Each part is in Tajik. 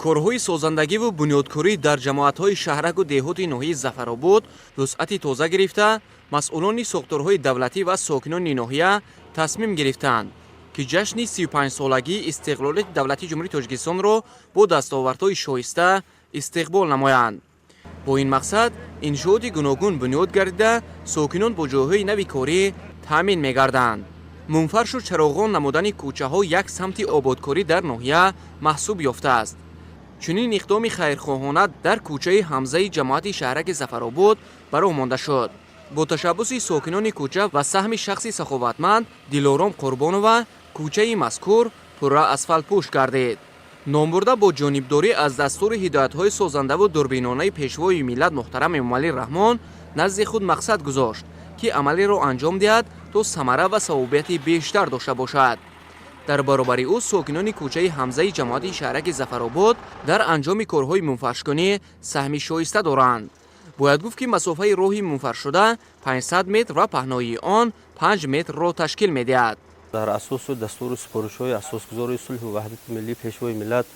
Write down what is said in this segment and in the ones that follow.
Корҳои созандагиву бунёдкорӣ дар ҷамоатҳои шаҳраку деҳоти ноҳияи Зафаробод вусъати тоза гирифта, масъулони сохторҳои давлатӣ ва сокинони ноҳия тасмим гирифтаанд, ки ҷашни 35-солагии истиқлолияти давлатии Ҷумҳурии Тоҷикистонро бо дастовардҳои шоиста истиқбол намоянд. Бо ин мақсад иншооти гуногун бунёд гардида, сокинон бо ҷойҳои нави корӣ таъмин мегарданд. Мунфаршу чароғон намудани кӯчаҳо як самти ободкорӣ дар ноҳия маҳсуб ёфтааст. Чунин иқдоми хайрхоҳона дар кӯчаи Ҳамзаи ҷамоати шаҳраки Зафаробод ба роҳ монда шуд. Бо ташаббуси сокинони кӯча ва саҳми шахси саховатманд Дилором Қурбонова кӯчаи мазкур пурра асфалтпӯш гардид. Номбурда бо ҷонибдорӣ аз дастуру ҳидоятҳои созандаву дурбинонаи Пешвои миллат муҳтарам Эмомалӣ Раҳмон назди худ мақсад гузошт, ки амалиро анҷом диҳад, то самара ва савобияти бештар дошта бошад. Дар баробари ӯ сокинони кӯчаи Ҳамзаи ҷамоати шаҳраки Зафаробод дар анҷоми корҳои мунфаршкунӣ саҳми шоиста доранд. Бояд гуфт, ки масофаи роҳи мунфаршшуда 500 метр ва паҳноии он 5 метрро ташкил медиҳад. Дар асосу дастуру супоришҳои Асосгузори сулҳу ваҳдати миллӣ, Пешвои миллат,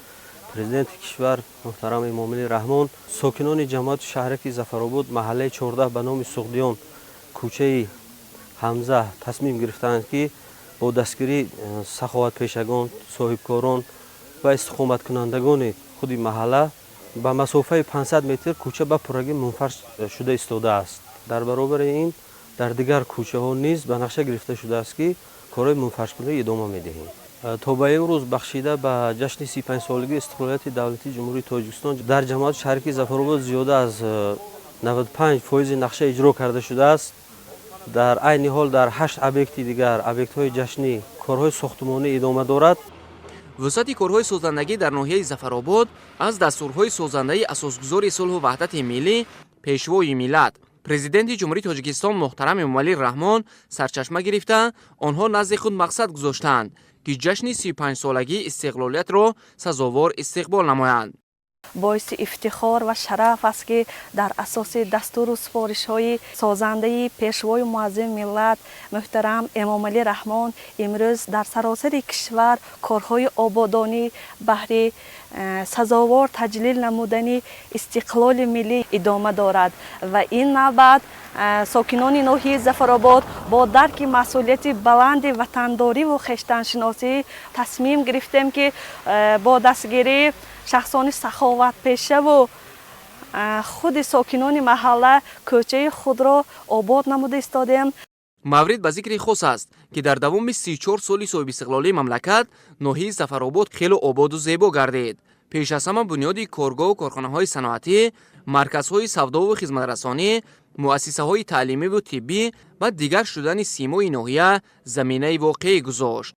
Президенти кишвар муҳтарам Эмомалӣ Раҳмон, сокинони ҷамоати шаҳраки Зафаробод, маҳаллаи 14 ба номи Суғдиён, кӯчаи Ҳамза тасмим гирифтаанд, ки бо дастгирии саховатпешагон, соҳибкорон ва истиқоматкунандагони худи маҳалла ба масофаи 500 метр кӯча ба пуррагӣ мунфарш шуда истодааст. Дар баробари ин дар дигар кӯчаҳо низ ба нақша гирифта шудааст, ки корҳои мунфаршкунӣ идома медиҳем. То ба имрӯз, бахшида ба ҷашни 35-солагии истиқлолияти давлатии Ҷумҳурии Тоҷикистон, дар ҷамоати шаҳраки Зафаробод зиёда аз 95 фоизи нақша иҷро карда шудааст. Дар айни ҳол дар ҳашт объекти дигар, объектҳои ҷашнӣ, корҳои сохтмонӣ идома дорад. Вусъати корҳои созандагӣ дар ноҳияи Зафаробод аз дастурҳои созандаи Асосгузори сулҳу ваҳдати миллӣ, Пешвои миллат, Президенти Ҷумҳурии Тоҷикистон муҳтарам Эмомалӣ Раҳмон сарчашма гирифта, онҳо назди худ мақсад гузоштаанд, ки ҷашни 35-солагии истиқлолиятро сазовор истиқбол намоянд. Боиси ифтихор ва шараф аст, ки дар асоси дастуру супоришҳои созандаи Пешвои муаззами миллат муҳтарам Эмомалӣ Раҳмон имрӯз дар саросари кишвар корҳои ободонӣ баҳри сазовор таҷлил намудани истиқлоли миллӣ идома дорад. Ва ин навбат сокинони ноҳияи Зафаробод бо дарки масъулияти баланди ватандориву хештаншиносӣ тасмим гирифтем, ки бо дастгирии шахсони саховатпешаву худи сокинони маҳалла кӯчаи худро обод намуда истодем. Маврид ба зикри хос аст, ки дар давоми 34 соли соҳибистиқлолии мамлакат ноҳияи Зафаробод хело ободу зебо гардид. Пеш аз ҳама бунёди коргоҳу корхонаҳои саноатӣ, марказҳои савдову хизматрасонӣ, муассисаҳои таълимиву тиббӣ ва дигар шудани симои ноҳия заминаи воқеӣ гузошт.